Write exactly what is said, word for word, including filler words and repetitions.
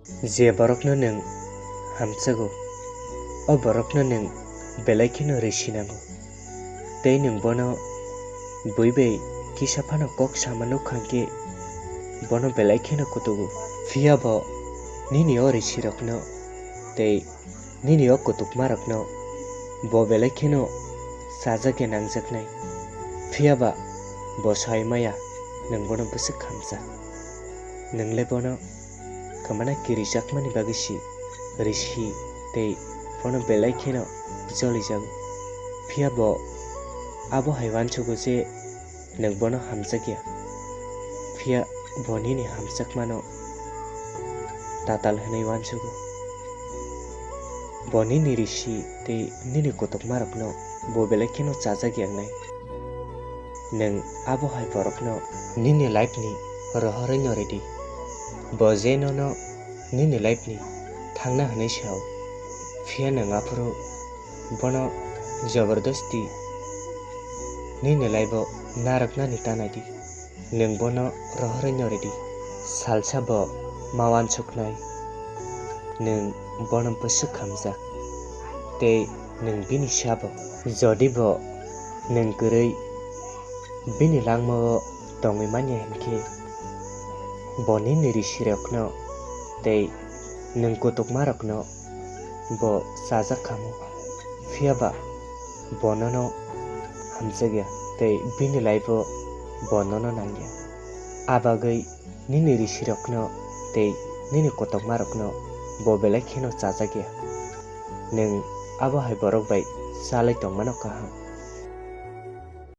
Je borokno nwng hamchago, o borokno nwng belai kheno risi nango, tei nwng bono bui bai kisa phano kok sama nuk kha khe bono belai kheno kutugo. Phiya bo nini o risirokno tei nini o kutukmarokno bo belai kheno chajakya nangjaknai. Phiya ba bo sai maya nwng bono bwswk hamjak. Nwng le bono kwmana kirijakmani bagwi si risi tei bono belai kheno jolijago. Phiya bo abo hai uansugo je nwng bono hamjakya, phiya bo nini hamjakmano tatal hwnwi uansugo. Bo nini risi tei nini kutukmarokno bo belai kheno chajakya wngnai. Nwng abo hai borokno nini life-ni rohorwi no ridi. Bo je nono nini life-ni thangna hwnwi sao, phiya nwng aphuru bono jobordosti nini life-o narwknani ta nai di. Nwng bono rohorwi no ridi. Salsa bo ma uansuknai, nwng bono bwswk hamjak tei nwng bini sabo. Jodi bo nwng kwrwi bini langmao tongwi manya hinkhe, bo nini risirokno tei nwng kutukmarokno bo chajak khamu, phiya ba bo nono hamjakya tei bini life-o bo nono nangya. A bagwi nini risirokno tei nini kotokmarokno bo belai kheno chajakya. Nwng abo hai borok bai chalai tongmano kaham.